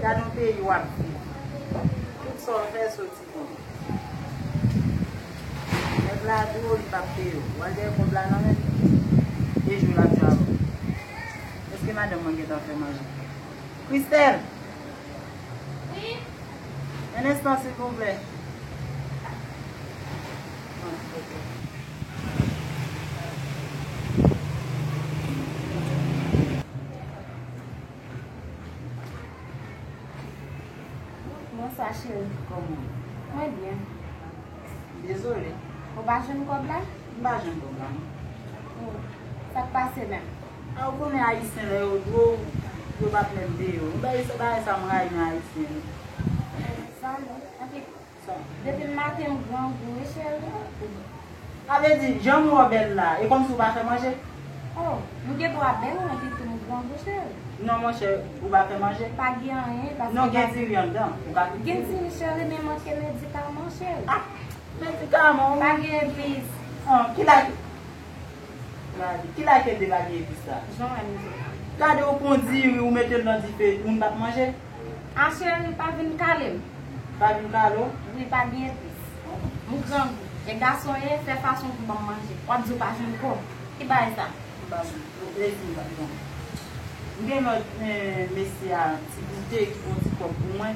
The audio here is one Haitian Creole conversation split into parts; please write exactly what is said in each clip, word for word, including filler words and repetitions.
Gade yon peyi w ap viv. Tout sa w fè soti bon. Nèg la di w li p ap peye w. W al dèyè kòb la nan men l. E jwe l ap jwe avè w. Èske madanm mwen gentan fè manje? Christelle! Wi? Un instant, s'il vous plaît. Bonswa, cheri. Kòman w ye? Mwen byen. Dezole. Ou pa jwenn kòb la? M pa jwenn kòb la, non. Oh, sa k pase menm? A, ou konnen Ayisyen, lè yo dwe w, yo p ap menm peye w. Yon bagay, se bagay sa m rayi nan Ayisyen yo. Sa, non. Anpil. Depi maten m grangou, wi, cheri. Sa vle di, jan m wè w bèl la, e kòmsi w pa fè manje? Oh, m gen dwa bèl, men pitit m grangou, cheri. Non, monchè, ou pa fè manje? Pa gen anyen, paske non, gen diri anndan, ou ka fè diri. Gen diri, cheri, men manke medikaman, cheri. Ah, medikaman, wi. Pa gen epis. Ah, ki la, ki lakèl de pa gen epis la? Jan w wè m di w. Gade, ou pran diri, ou mete l nan dife, moun p ap manje? A cheri, pa vin kale m. Pa vin kale w? Wi, pa gen epis. M grangou. E gason ye, fè fason pou ban m manje. W ap di w pa jwenn kòb. Ki bagay sa? M pa jwenn kòb. Lèzim pa bon. M gen lòt, eh, mesye a, ti boute ki pran ti kòb pou mwen.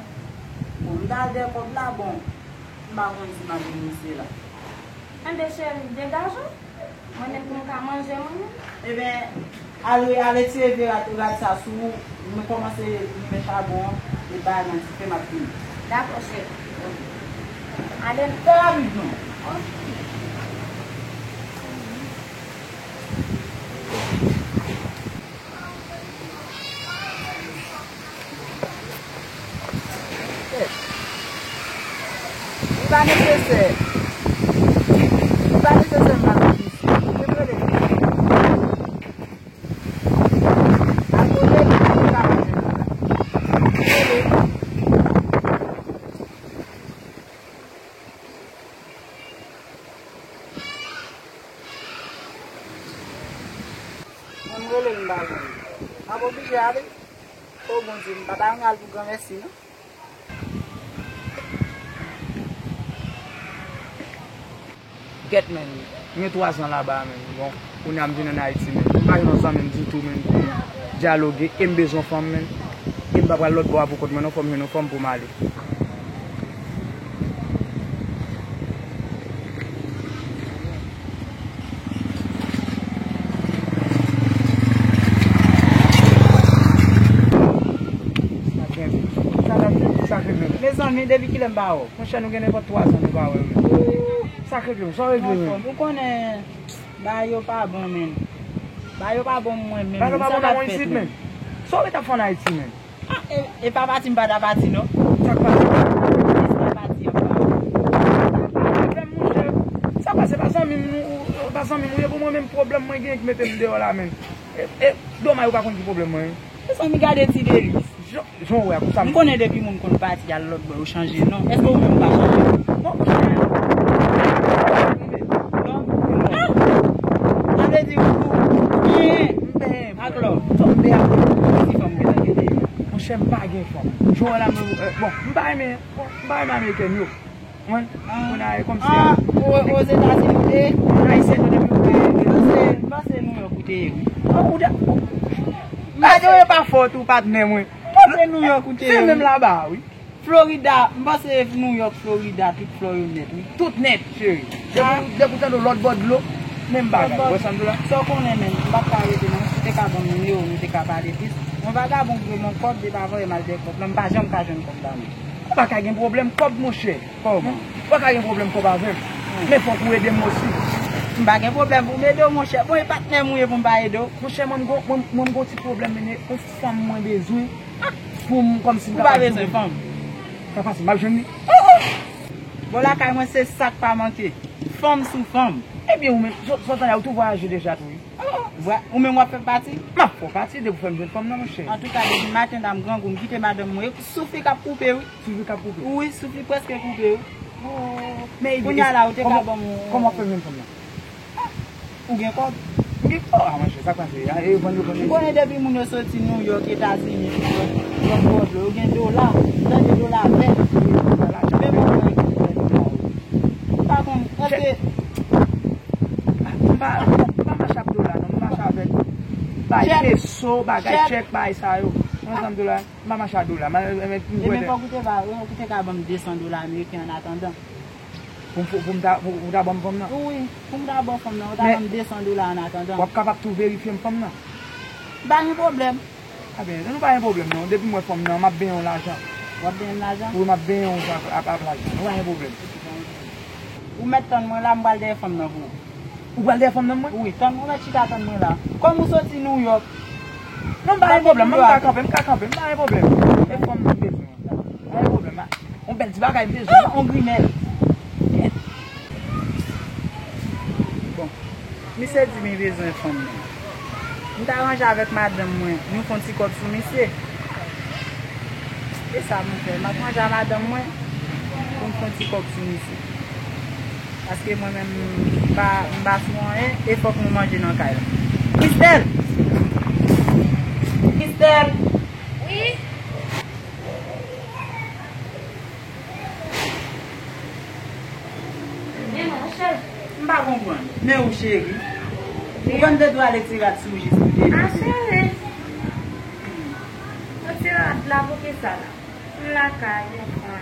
Bon, m t al dèyè kòb la, bon, m pa konn si m ap jwenn mesye la. Enben, cheri, degaje w. Mwen menm pou m ka manje mwen menm. Eben, al, al retire vye rad, rad sa sou ou. Nou kòmanse limen chabon an, e bay nan dife, m ap vini. Dakò, cheri. Ok. Ale. Fè rapid non. Ok. Li pa nesesè. Li pa nesesè m al nan misye. Ou te rele. Al kote li, li pa jwenn ou la. Rele. Mwen, m rele, m pa jwenn li. M ap oblije ale. O Bondye, m pa ta renmen al pou granmèsi, non. Gèt, menn, m gen twa zan laba, menn. Bon, kounye a m vin ann Ayiti, menn. M pa jwenn yon zanmi m ditou, menn, pou m dyaloge. E m bezwen fanm, menn. E m pa pral lòt bò a pou kont mwen, non, fò m jwenn yon fanm pou m ale. Mezanmi, depi kilè m pa wè w? Monchè, nou gen nenpòt twa zan nou pa wè, menn. Sa k regle, sa w regle, menn? Ou konnen, bagay yo pa bon, menn. Bagay yo pa bon mwen menm. Bagay yo pa bon nan mwen isit, menn. Sa w ret ap fè ann Ayiti, menn? Ah, e, e pa pati m pa ta pati, non. Sa k pase? Sa pati anba. Pale avè m, monchè. Sa pase, pa zanmi m, ou, ou, pa zanmi m ou ye, pou mwen menm pwoblèm mwen genyen ki mete m deyò la, menn. E, e, domaj ou pa konn ki pwoblèm mwen ye. Mezanmi, gade ti Delis. Jan, jan w wè a konsa. M konnen depi moun konn pati al lòt bò, yo chanje non. Èske ou menm ou pa chanje? Non, monchè. Non? Ah! Sa vle di ou, ou byen ak lòv. Sa m byen ak lòv. Ti fanm gentan gen de. Monchè, m pa gen fanm. Jan w wè la, m, eh, bon, m pa renmen, bon, m pa renmen amerikèn yo. Mwen, mwen a, e kòmsi a. Ah, o, Ozetazini ou te ye? Mwen ayisyen tou depi mwen. M panse, m panse Nouyòk ou te ye, wi. Oh, ou de, ou, m pa di w e pa fòt ou, patnè mwen. M panse Nouyòk ou te ye, wi. Se menm laba, wi. Florida, m panse Nouyòk, Florida, tout Flò yo nèt, wi. Tout nèt, cheri. Depi, depi w tande w lòt bò dlo, menm bagay. Ou wè sa m di w la? Sa w konnen menm, m pa t ka rete non. Si w te ka ban m nimewo, nou te ka pale plis. Yon vagabon ki dwe ban m kòb, li pa voye m al dèyè kòb la, m pa janm ka jwenn kòb la, non. Ou pa ka gen pwoblèm kòb, monchè. Kòman? Ou pa ka gen pwoblèm kòb avè m. Men fòk ou ede m osi. M pa gen pwoblèm pou m ede w, monchè. Bon, e patnè m ou ye pou m pa ede w? Monchè, mwen, m gon, mwen, mwen, m gon ti pwoblèm, men yon fanm mwen bezwen pou m, kòmsi m kapab jwenn. Ou pa bezwen fanm? Sa fasil, m ap jwenn li. Bon, lakay mwen, se sa k pa manke. Fanm sou fanm. Ebyen, ou menm, sa w tande a, ou tou vwayaje deja tou, wi. Vwa-, ou menm w ap fè pati? M ap fè pati depi w fè m jwenn fanm nan, monchè. Antouka, depi maten la m grangou, m kite madanm mwen. Souf li k ap koupe, wi. Souf li k ap koupe? Wi, souf li prèske koupe, wi. Oh, men kounye a la, ou te ka ban m yon. Kòman w ap fè m jwenn fanm nan? Ah, ou gen kòb? M gen kòb, ah, monchè, sa k pase? Ah, e vann yo vann yo. M konnen depi moun yo soti Nouyòk, Etazini, tout bò. Yo gen dola, tande dola vèt. Men mwen pa konn, èske M pa, m pa mache ak dola, non. M mache avèk bay peso, bagay, chèk, bay sa yo. Mwen, zanmi dola, m pa mache ak dola. Ebyen, fòk ou te ba, ou te ka ban m de san dola ameriken an atandan. Pou m, pou m ta, pou, pou ta ban m fanm nan? Wi, pou m ta ban fanm nan, ou ta ban m de san dola an atandan. W ap kapab tou verifye m fanm nan? Pa gen pwoblèm. Ebyen, nou pa gen pwoblèm, non. Depi m wè fanm nan, m ap benyen w lajan. W ap benyen m lajan? Wi, m ap benyen w ak, ak, ak lajan. Nou pa gen pwoblèm. Ou mèt tann mwen la, m pral dèyè fanm nan pou ou. Ou pral dèyè fanm nan mwen? Wi, tann mwen, mèt chita tann mwen la. Kòm ou soti Nouyòk. Non, m pa gen pwoblèm, m ka kanpe, m ka kanpe, m pa gen pwoblèm. E fanm nan m bezwen. Pa gen pwoblèm, a. On bèl ti bagay m bezwen. Ah, on grimèl. Bon, misye di m li bezwen fanm nan. M ta ranje avèk madanm mwen, nou fè yon ti kòb sou misye. E sa m fè, m ap ranje a madanm mwen pou m fè yon ti kòb sou misye. Paske mwen menm, m pa, m pa sou anyen, e fòk nou manje nan kay la. Christelle! Christelle! Wi? Men monchè. M pa konprann. Men ou cheri. Ou konn te dwe ale ti rad sou jis pou te. Ah, cheri. Yon ti rad la pou ki sa la? M lakay, m fè.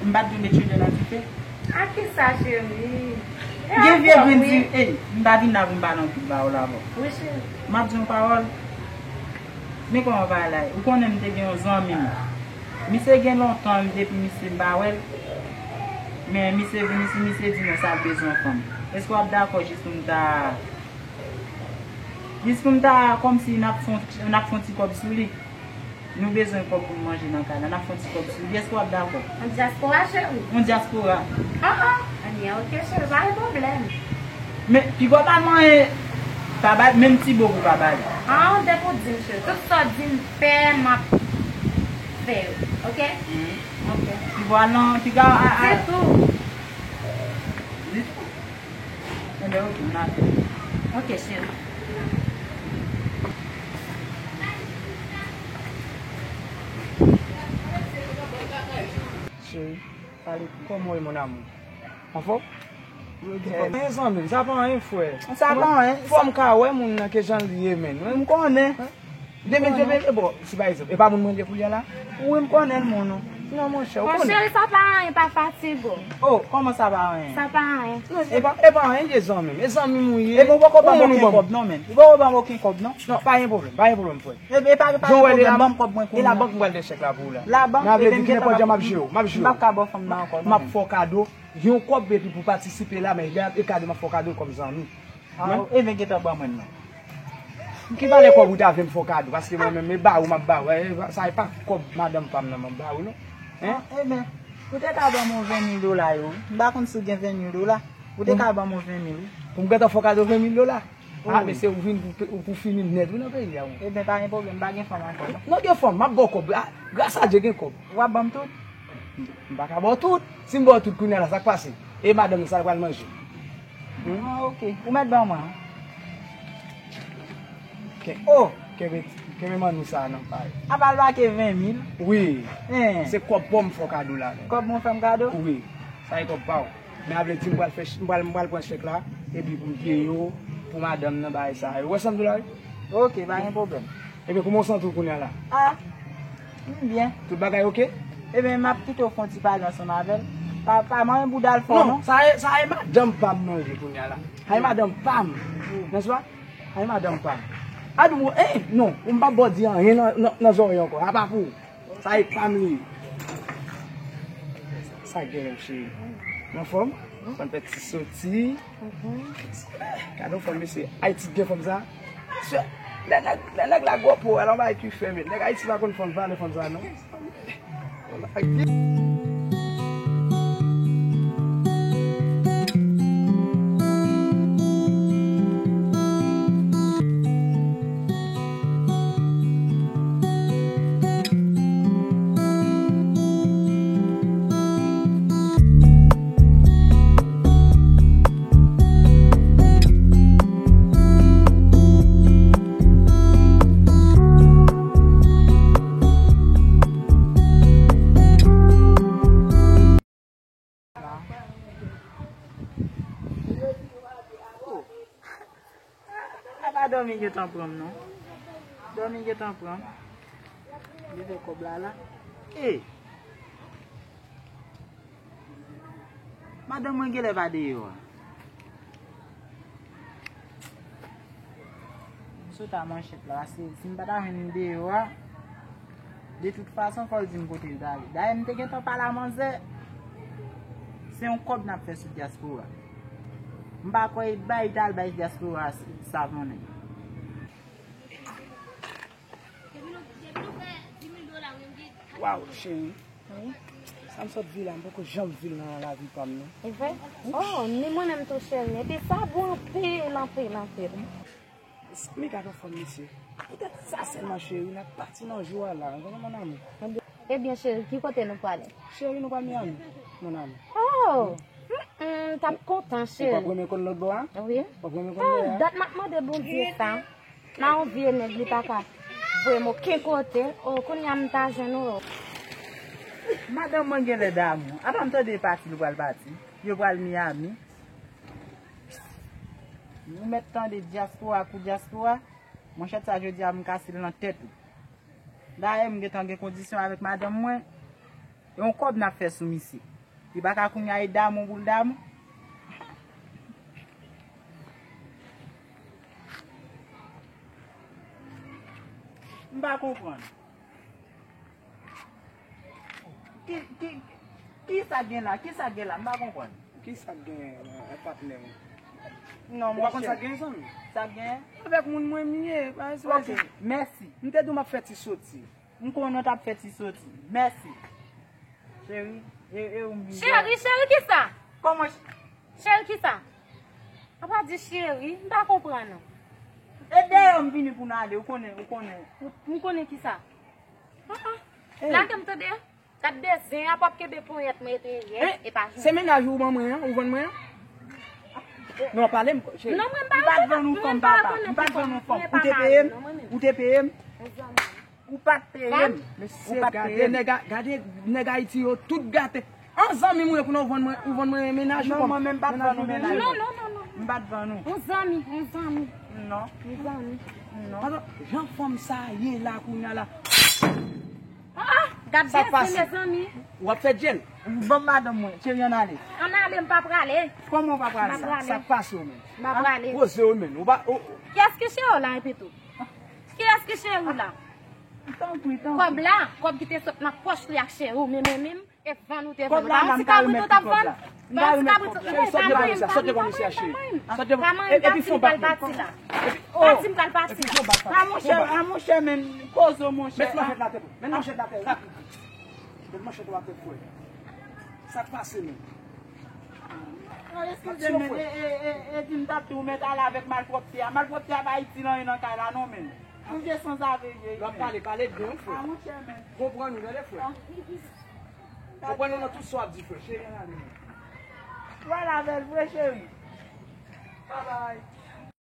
M pa t dwe met cheve nan dife? A ki sa, cheri? Gen vye grenn di, ey, m pa vin la pou m pale anpil ba ou la, bon. Wi, cheri. M ap di yon pawòl. Men kòman bagay la ye? Ou konnen m te gen yon zanmi m. Misye gen lontan depi misye m pa wè l. Men misye vin isi, misye di mwen sa l bezwen fanm. Èske w ap dakò jis pou m ta, jis pou m ta, kòmsi n ap fè, n ap fè yon ti kòb sou li? Nou bezwen kòb pou n manje nan kay la, n ap fè yon ti kòb sou li. Èske w ap dakò? Yon dyaspora, cheri? Yon dyaspora. Ah, ah. Anyen, ok, cheri, pa gen pwoblèm. Men, piga w pa manyen, pa bay, menm ti bo pou pa bay. Ah, depi w di m, cheri. Tout sa w di m fè, m ap fè yo, ok? Mhm. Ok. Piga w al nan, piga a, a. Se tou. Di tou. Enben, ok, m ap fè. Ok, cheri. Cheri, pale, kòman w ye, mon amour? Anfòm? Anyen, zanmi m, sa pa anyen, frè. Sa pa anyen. Fò m ka wè moun nan ke jan l ye, menn. M konnen. Demen, demen, e bon, si pa egzanp, e pa moun mwen ye kounye a la? Wi, m konnen l, moun. Non, monchè, ou konnen. Monchè, sa pa anyen, pa fatige w. Oh, kòman sa pa anyen? Sa pa anyen. Non, e pa, e pa anyen, e zanmi m. E zanmi m ou ye. E bon, ou poko ban m okenn kòb, non, menn. Ou poko ban m okenn kòb, non? Non, pa gen pwoblèm, pa gen pwoblèm, frè. E, e pa, pa gen pwoblèm, ban m kòb mwen kounye a. E la bank m pral de chèk la pou ou la. La bank, e ben, m gentan, m ap jere w, m ap jere w. M p ap ka ba w fanm nan ankò, non, menn. M ap fè w kado. Yon kòb epi pou patisipe la, men e kado m ap fè w kado kòm zanmi. Ah, e ben gentan ban mwen l non. Ki valè kòb ou ta vle m fè w kado? Paske mwen menm, e ba ou m ap ba ou. E, sa e pa kòb madanm pa m nan m ap ba ou non. Hein? Ah, e ben, ou te ka ban mwen ven mil dola yo. M pa konn si w gen ven mil dola. Ou te ka ban mwen ven mil, wi. Pou m gentan fè w kado ven mil dola? Ah, mesye, ou vin pou, pou fini nèt, wi, nan peyi a, wi. E ben, pa gen pwoblèm, m pa gen fanm ankò, non. Non, gen fanm, m ap ba w kòb. Ah, gras a Dye, gen kòb. W ap ban m tout? M pa ka ba w tout. Si m ba w tout kounye a la, sa k pase? E madanm nan, sa l pral manje? Hmm? Ah, ok. Ou mèt ban mwen. Ke-, oh! Kenbe, kenbe mannou sa a nan pay. Apa l pa ke ven mil? Wi. Hein. Se kòb pa w m fè w kado la menm. Kòb mwen fè m kado? Wi. Sa e kòb pa w. Men a vle di m pral fè ch-, m pral, m pral pran chèk la, epi pou m peye yo, pou madanm nan, bagay sa yo. Ou wè sa m di w la, wi? Ok, pa gen pwoblèm. Ebyen, kòman w santi w kounye a la? Ah, m byen. Tout bagay ok? Ebyen, m ap kite w fè yon ti pale ansanm avè l. Pa, pa manyen bouda l fò, non? Non, sa e, sa e madanm pa m nan li kounye a la. Sa e madanm pa m. Nèspa? Sa e madanm pa m. A di w, eh, non, m p ap ba w di anyen nan, nan, nan zòrèy ankò. Sa pa pou ou. Sa e pa m li ye. Sa genyen, cheri? Ou anfòm? Konn fè ti soti. Gade yon fanm, mesye. Ayiti gen fanm sa? Mesye, lè nèg, lè nèg la gwo po, al anba ki fèmen. Nèg Ayiti pa konn fanm, valè fanm sa, non. Dòmi gentan pran m non. Dòmi gentan pran m. Li fè kòb la la. E! Madanm mwen genlè pa deyò a. M sot a manchèt la, paske si m pa ta jwenn li deyò a, de tout fason, fò l di m kote l t ale. Dayè, m te gentan pale a manzè, se yon kòb n ap fè sou dyaspora. M pa kwè li bay, li t al bay dyaspora savonnen. Waw, cheri. Wi. Sa m sot viv la, m poko janm viv nan lavi pa m, non. E vre? Oh, ni mwen menm tou, cheri. Epi sa bon anpil, anpil, anpil. Mega anfòm, mesye. Poutèt sa sèlman, cheri, n ap pati nan jou a la. An, mon amour. Ebyen, cheri, ki kote nou prale? Cheri, nou pral Miami, mon amour. Oh! Mm, mm, m t ap kontan, cheri. Ou p ap renmen konn lòt bò a? Wi. Ou p ap renmen konn lòt bò a? Dat m ap mande Bondye sa. Nan yon vye nèg, li pa ka voye m okenn kote. O, kounye a m ta jwenn ou. Madanm mwen genlè damou. Apa m tande pati li pral pati. Yo pral Miami. Ou mèt tande dyaspora pou dyaspora. Monchè, sa jodi a m kase l nan tèt ou. Dayè, m gentan gen kondisyon avèk madanm mwen. E yon kòb n ap fè sou misye. Li pa ka kounye a e damou pou l damou. M pa konprann. Ki, ki, ki sa gen la? Ki sa gen la? M pa konprann. Ki sa gen, eh, patnè m? Non, monchè. Ou pa konn sa gen, zanmi? Sa gen? Avèk moun mwen m ye. Ok, mèsi. M te di w m ap fè ti soti. M konnen w t ap fè ti soti. Mèsi. Cheri, e, e ou m vin wè. Cheri, cheri, kisa? Kòman ch- Cheri, kisa? Apa di cheri, m pa konprann ou. E dèyè m vini pou n ale, ou konnen, ou konnen. Ou, ou konnen kisa? Ah, ah. Lage m tande. Gad dezen an, p ap kenbe ponyèt mwen ete yè, e pa jwenn. Se mennaj ou ban mwen an, ou vann mwen an? Non, pale m, cheri. Non, mwen m pa rekonèt, mwen m pa rekonèt. M pa t vann ou fanm, papa. M pa t vann ou fanm. Ou te peye m? Ou te peye m? Ou pa t peye m. Mesye, gade nèg a, gade nèg Ayiti yo, tout gate. An zanmi m ou ye kounye a ou vann mwen, ou vann mwen mennaj ou. Non, mwen menm m pa t vann ou mennaj. Non, non, non, non. M pa t vann ou. On zanmi, on zanmi. Non. On zanmi. Non. Paske jan fanm sa ye la kounye a la. Ah, ah, gad dèyè, mezanmi. W ap fè djèl. Ban m madanm mwen, cheri, ann ale. Ann ale, m pa prale. Kòman w pa prale? M pa prale. Sa k pase w menm? M pa prale. Poze w menm. Ou pa, ou... Kiyès ki cheri w la epi tou? Kiyès ki cheri w la? Tanpri, tanpri. Kòb la, kòb ki te sot nan pòch li ak cheri w, men, men, men, e vann ou te vann. Kòb la, la, m ka remèt li kòb la. M ka remèt kòb la. Cheri, sòt devan misye a, sòt devan misye a, cheri. Sòt devan. Epi fè yon bak mwen. Pati m pral pati. Epi fè yon bak mwen. A monchè, a monchè, men kozo, monchè. Met manchèt la tèt ou. Met manchèt la tèt ou. Met manchèt ou atè, frè. Sa k pase, men? Non, eskize, men, e, e, e, e di m t ap di w mèt ale avèk malpwòpte a. Malpwòpte a pa itil anyen nan kay la, non, men. Yon vye sanzave vye. Lè w ap pale, pale byen, frè. A, monchè, men. Konprann ou, tande, frè. Konprann ou nan tout sa w ap di, frè. Cheri, ann ale, men. Pral avè l vre, cheri. Babay.